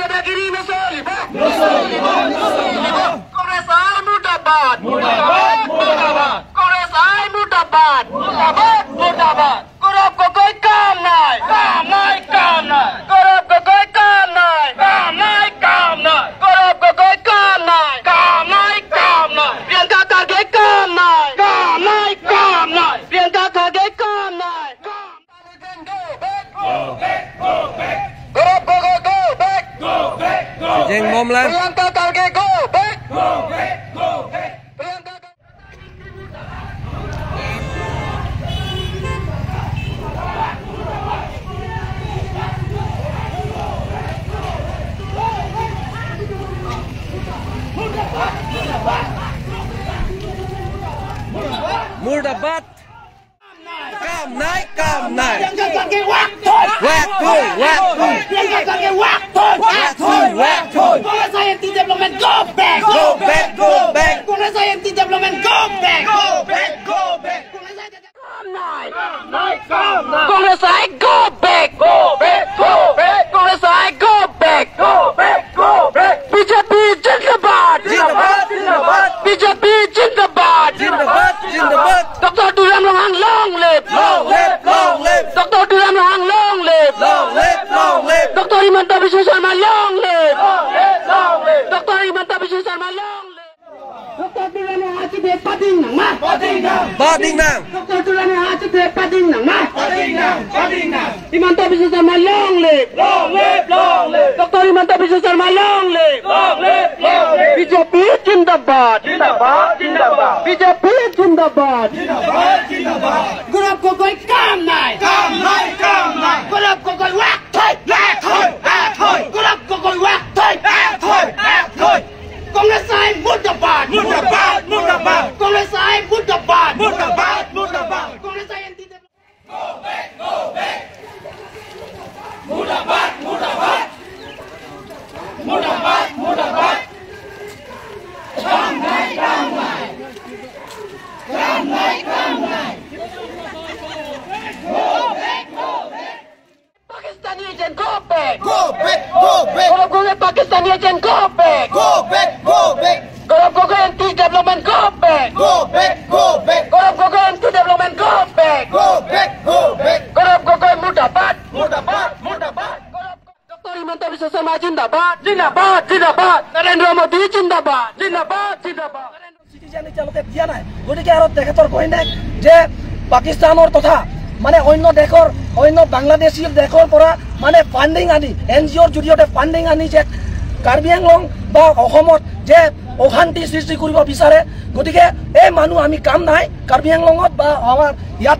দাদাগিৰি নচলিব নচলিব নচলিব। কংগ্ৰেছ I মুৰ্দাবাদ মুৰ্দাবাদ মুৰ্দাবাদ। কংগ্ৰেছ I মুৰ্দাবাদ মুৰ্দাবাদ মুৰ্দাবাদ। গৌৰৱ গগৈ কাম নাই কাম নাই কাম নাই। গৌৰৱ গগৈ কাম নাই কাম নাই কাম নাই। গৌৰৱ গগৈ কাম নাই কাম নাই কাম নাই। প্ৰিয়ংকা খাৰ্গে কাম নাই কাম নাই কাম নাই। প্ৰিয়ংকা খাৰ্গে কাম নাই। Gaurav Gogoi go back go back go. Jeng Momlan Priyanka Kharge go back go back go back. Priyanka Murdabat Kam nai kam nai. Wak thoi wak thoi. Wak thoi wak thoi. Congress INT development go back go back go back. Congress INT development go back go back go back. Congress I go back go back go back. Congress I go back go back go back. BJP জিন্দাবাদ জিন্দাবাদ জিন্দাবাদ। BJP জিন্দাবাদ জিন্দাবাদ জিন্দাবাদ। Dr. Tuliram Ronghang long live long live long live. Dr. Tuliram Ronghang long live long live long live. Dr. Himanta Biswa Sarma long live long live long live. Dr. Himanta Biswa Sarma long live. Dr. Tuliram Ronghang achite pading nang ma bading nang bading nang. Dr. Tuliram Ronghang achite pading nang ma bading nang bading nang. Himanta Biswa Sarma long live long live long live. Dr. Himanta Biswa Sarma long live long live long live. BJP জিন্দাবাদ জিন্দাবাদ জিন্দাবাদ। BJP জিন্দাবাদ জিন্দাবাদ জিন্দাবাদ। Gaurav Gogoi কাম নাই কাম নাই কাম নাই। গৌৰৱ গগৈ ৱাক থৈ ৱাক থৈ ৱাক থৈ। গৌৰৱ গগৈ ৱাক থৈ ৱাক থৈ ৱাক থৈ। কংগ্ৰেছ I মুৰ্দাবাদ মুৰ্দাবাদ মুৰ্দাবাদ। কংগ্ৰেছ I মুৰ্দাবাদ মুৰ্দাবাদ মুৰ্দাবাদ। Congress I anti Go back go back. মুৰ্দাবাদ মুৰ্দাবাদ মুৰ্দাবাদ মুৰ্দাবাদ। কাম নাই কাম নাই কাম নাই কাম নাই। Go back go back. Pakistani agent go back Go back go back. Gaurav Gogoi Pakistani agent go back Go back go back. Gaurav Gogoi anti development go back Go back go back. Gaurav Gogoi anti development go back Go back go back. Gaurav Gogoi মুৰ্দাবাদ মুৰ্দাবাদ মুৰ্দাবাদ। Dr. Himanta Biswa Sarma জিন্দাবাদ জিন্দাবাদ জিন্দাবাদ। নৰেন্দ্ৰ মোদী জিন্দাবাদ জিন্দাবাদ জিন্দাবাদ। Citizen তেওঁলোকে দিয়া নাই। গতিকে আৰু তেখেতৰ ঘৈণীয়েক যে পাকিস্তানৰ তথা মানে অন্য দেশৰ অন্য বাংলাদেশী দেশৰ পৰা মানে ফাণ্ডিং আনি এন জি অ'ৰ জৰিয়তে ফাণ্ডিং আনি যে কাৰ্বি আংলং বা অসমত যে অশান্তি সৃষ্টি কৰিব বিচাৰে। গতিকে এই মানুহ আমি কাম নাই কাৰ্বি আংলঙত বা আমাৰ ইয়াত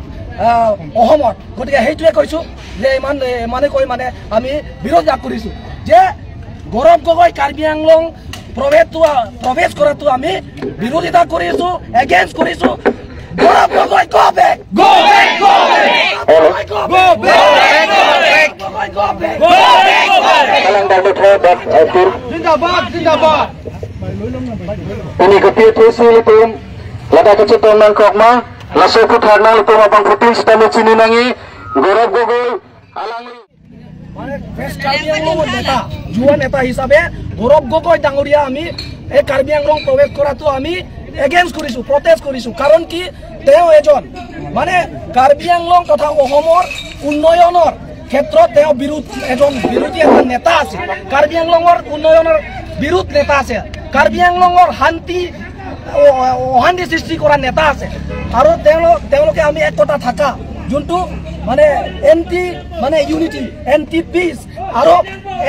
অসমত। গতিকে সেইটোৱে কৈছোঁ যে ইমান ইমানে কৈ মানে আমি বিৰোধিতা কৰিছোঁ যে গৌৰৱ গগৈ কাৰ্বি আংলং প্ৰৱেশ কৰাটো আমি বিৰোধিতা কৰিছোঁ, এগেইনষ্ট কৰিছোঁ। Gaurav Gogoi go back Go back go back. Go back Go back Gogoi go back go back go back. জিন্দাবাদ জিন্দাবাদ। Ini kepiye lada kecil nang kokma laso kuthar nang lutum abang putin stami chini nangi Gaurav Gogoi alangli মানে west Karbi আংলঙৰ নেতা যুৱ নেতা হিচাপে গৌৰৱ গগৈ ডাঙৰীয়া আমি এই কাৰ্বি আংলং প্ৰৱেশ কৰাটো আমি এগেইনষ্ট কৰিছোঁ, প্ৰটেষ্ট কৰিছোঁ। কাৰণ কি তেওঁ এজন মানে কাৰ্বি আংলং তথা অসমৰ উন্নয়নৰ ক্ষেত্ৰত তেওঁ বিৰোধ এজন বিৰোধী এটা নেতা আছে। কাৰ্বি আংলঙৰ উন্নয়নৰ বিৰোধ নেতা আছে, কাৰ্বি আংলঙৰ শান্তি অশান্তি সৃষ্টি কৰা নেতা আছে। আৰু তেওঁলোকে আমি একতা থকা যোনটো মানে এণ্টি মানে ইউনিটি এণ্টি পিচ আৰু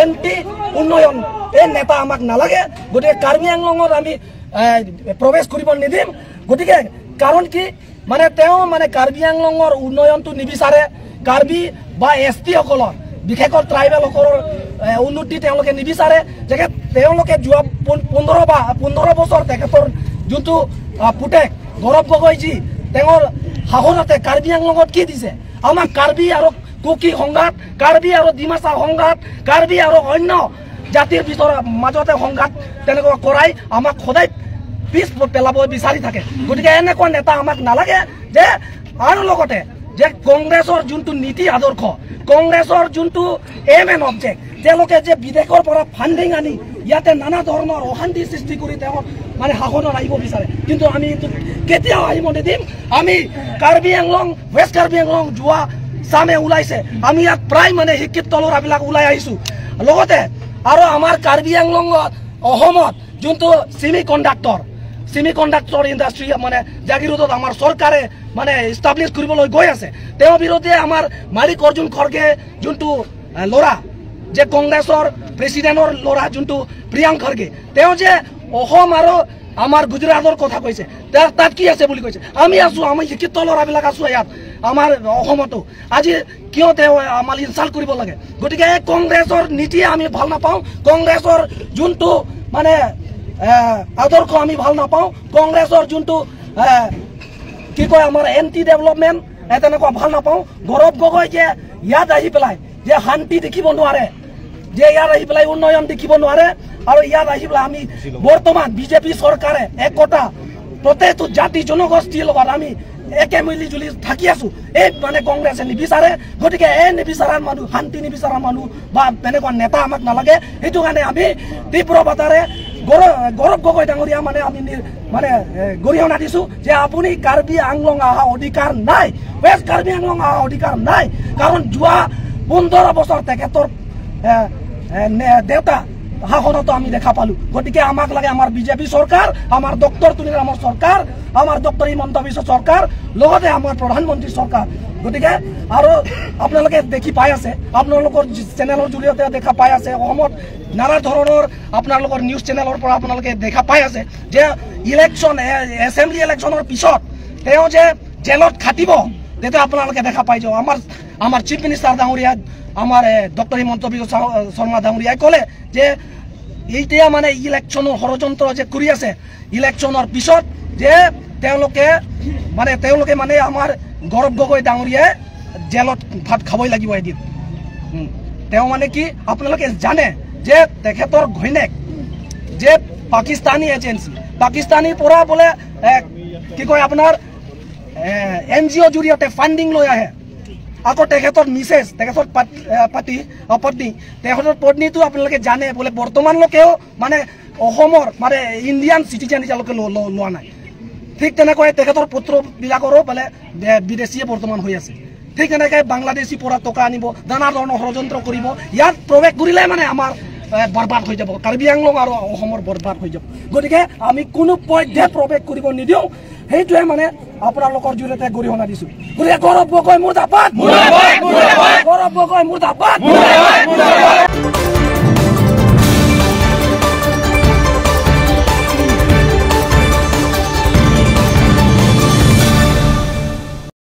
এণ্টি উন্নয়ন এই নেতা আমাক নালাগে। গতিকে কাৰ্বি আংলঙত আমি প্ৰৱেশ কৰিব নিদিম। গতিকে কাৰণ কি মানে তেওঁ মানে কাৰ্বি আংলঙৰ উন্নয়নটো নিবিচাৰে, কাৰ্বি বা এছ টিসকলৰ বিশেষকৈ ট্ৰাইবেলসকলৰ উন্নতি তেওঁলোকে নিবিচাৰে। যেনে তেওঁলোকে যোৱা 15 বছৰ তেখেতৰ যোনটো পুতেক গৌৰৱ গগৈজী তেওঁৰ শাসনতে কাৰ্বি আংলঙত কি দিছে আমাক? কাৰ্বি আৰু কুকি সংঘাত, কাৰ্বি আৰু ডিমাচা সংঘাত, কাৰ্বি আৰু অন্য জাতিৰ ভিতৰত মাজতে সংঘাত তেনেকুৱা কৰাই আমাক সদায় পিছ পেলাব বিচাৰি থাকে। গতিকে এনেকুৱা নেতা আমাক নালাগে। যে আৰু লগতে যে কংগ্ৰেছৰ যোনটো নীতি আদৰ্শ, কংগ্ৰেছৰ যোনটো এম এণ্ড অবজেক্ট, তেওঁলোকে যে বিদেশৰ পৰা ফাণ্ডিং আনি ইয়াতে নানা ধৰণৰ অশান্তি সৃষ্টি কৰি তেওঁ মানে শাসনত আহিব বিচাৰে, কিন্তু আমি এইটো কেতিয়াও আহিব নিদিম। আমি কাৰ্বি আংলং, ৱেষ্ট কাৰ্বি আংলং যোৱা চামে ওলাইছে, আমি ইয়াত প্ৰায় মানে শিক্ষিত ল'ৰাবিলাক ওলাই আহিছোঁ। লগতে আৰু আমাৰ কাৰ্বি আংলঙত অসমত যোনটো ছেমি কণ্ডাক্টৰ ইণ্ডাষ্ট্ৰী মানে জাগিৰোডত আমাৰ চৰকাৰে মানে ইষ্টাব্লিছ কৰিবলৈ গৈ আছে, তেওঁৰ বিৰুদ্ধে আমাৰ মালিক অৰ্জুন খৰ্গে যোনটো ল'ৰা যে কংগ্ৰেছৰ প্ৰেচিডেণ্টৰ ল'ৰা যোনটো প্ৰিয়াংক খৰ্গে, তেওঁ যে অসম আৰু আমাৰ গুজৰাটৰ কথা কৈছে, তাত কি আছে বুলি কৈছে। আমি আছোঁ, আমি শিক্ষিত ল'ৰাবিলাক আছোঁ ইয়াত আমাৰ অসমতো, আজি কিয় তেওঁ আমাৰ ইনচাল্ট কৰিব লাগে? গতিকে এই কংগ্ৰেছৰ নীতিয়ে আমি ভাল নাপাওঁ, কংগ্ৰেছৰ যোনটো মানে আদৰ্শ আমি ভাল নাপাওঁ, কংগ্ৰেছৰ যোনটো কি কয় আমাৰ এণ্টি ডেভেলপমেণ্ট তেনেকুৱা ভাল নাপাওঁ। গৌৰৱ গগৈ যে ইয়াত আহি পেলাই যে শান্তি দেখিব নোৱাৰে, যে ইয়াত আহি পেলাই উন্নয়ন দেখিব নোৱাৰে, আৰু ইয়াত আহি পেলাই আমি বৰ্তমান বিজেপি চৰকাৰে একতা প্ৰত্যেকটো জাতি জনগোষ্ঠীৰ লগত আমি একে মিলি জুলি থাকি আছো, এই মানে কংগ্ৰেছে নিবিচাৰে। গতিকে এই নিবিচৰাৰ মানুহ, শান্তি নিবিচৰা মানুহ বা তেনেকুৱা নেতা আমাক নালাগে। সেইটো কাৰণে আমি তীব্ৰ বাটাৰে গৌৰৱ গগৈ ডাঙৰীয়া মানে আমি মানে গৰিহণা দিছোঁ যে আপুনি কাৰ্বি আংলং অহা অধিকাৰ নাই, ৱেষ্ট কাৰ্বি আংলং অহা অধিকাৰ নাই। কাৰণ যোৱা 15 বছৰ তেখেতৰ দেউতা শাসনতো আমি দেখা পালোঁ। গতিকে আমাক লাগে আমাৰ বিজেপি চৰকাৰ, আমাৰ ডক্টৰ তুলিৰামৰ চৰকাৰ, আমাৰ ডক্টৰ হিমন্ত বিশ্ব চৰকাৰ, লগতে আমাৰ প্ৰধানমন্ত্ৰী চৰকাৰ। গতিকে আৰু আপোনালোকে দেখি পাই আছে, আপোনালোকৰ চেনেলৰ জৰিয়তে দেখা পাই আছে, অসমত নানা ধৰণৰ আপোনালোকৰ নিউজ চেনেলৰ পৰা আপোনালোকে দেখা পাই আছে যে ইলেকশ্যন এছেম্বলি ইলেকশ্যনৰ পিছত তেওঁ যে জেলত খাটিব, তেতিয়া আপোনালোকে দেখা পাই যাব। আমাৰ চিফ মিনিষ্টাৰ ডাঙৰীয়া, আমাৰ ডক্টৰ হিমন্ত বিশ্ব শৰ্মা ডাঙৰীয়াই ক'লে যে এতিয়া মানে ইলেকশ্যনৰ ষড়যন্ত্ৰ যে কৰি আছে, ইলেকশ্যনৰ পিছত যে তেওঁলোকে মানে আমাৰ গৌৰৱ গগৈ ডাঙৰীয়াই জেলত ভাত খাবই লাগিব এদিন। তেওঁ মানে কি আপোনালোকে জানে যে তেখেতৰ ঘৈণীয়েক যে পাকিস্তানী এজেঞ্চি, পাকিস্তানীৰ পৰা বোলে কি কয় আপোনাৰ এন জি অ' জৰিয়তে ফাণ্ডিং লৈ আহে। আকৌ তেখেতৰ মিছেছ, তেখেতৰ পত্নী, তেখেতৰ পত্নীটো আপোনালোকে জানে বোলে বৰ্তমানলৈকেও মানে অসমৰ মানে ইণ্ডিয়ান চিটিজেন এতিয়ালৈকে লোৱা নাই। ঠিক তেনেকৈ তেখেতৰ পুত্ৰবিলাকৰো বোলে বিদেশীয়ে বৰ্তমান হৈ আছে। ঠিক তেনেকৈ বাংলাদেশী পৰা টকা আনিব, নানা ধৰণৰ ষড়যন্ত্ৰ কৰিব, ইয়াত প্ৰৱেশ কৰিলে মানে আমাৰ বৰবাদ হৈ যাব, কাৰ্বি আংলং আৰু অসমৰ বৰবাদ হৈ যাব। গতিকে আমি কোনো পধ্যে প্ৰৱেশ কৰিব নিদিওঁ, সেইটোৱে মানে আপোনালোকৰ জৰিয়তে গৰিহণা দিছোঁ। গতিকে গৌৰৱ গগৈ মুৰ্দাবাদ, গৌৰৱ গগৈ মুৰ্দাবাদ,